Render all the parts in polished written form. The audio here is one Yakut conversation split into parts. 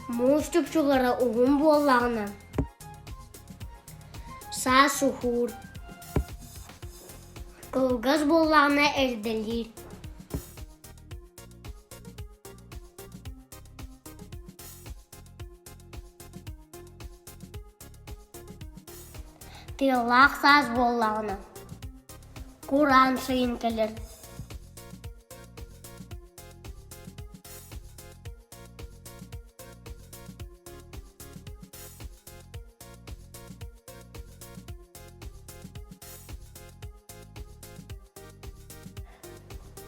Муус чопчулара уһун буоллаҕына, саас уһуур, кылгас буоллаҕына эрдэлиир. Тыаллаах саас буоллаҕына, кураан сайын кэлэр.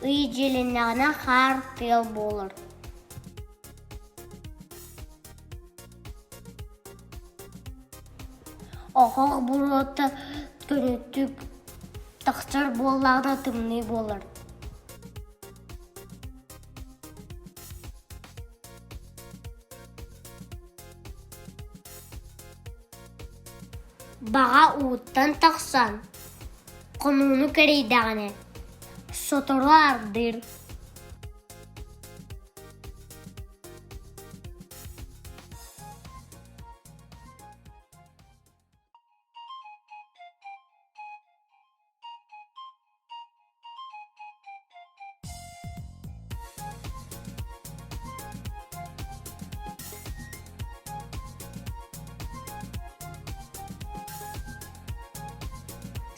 Ый дьиэлэннэҕинэ хаар тыал буолар. Оһох буруота көнөтүк тахсар буоллаҕына тымныы буолар. Баҕа ууттан тахсан, хонууну кэрийдэҕинэ, сотору ардыыр.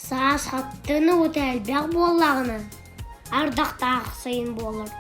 Саас хаттын уута элбэх буоллаҕына, ардахтаах сайын буолар.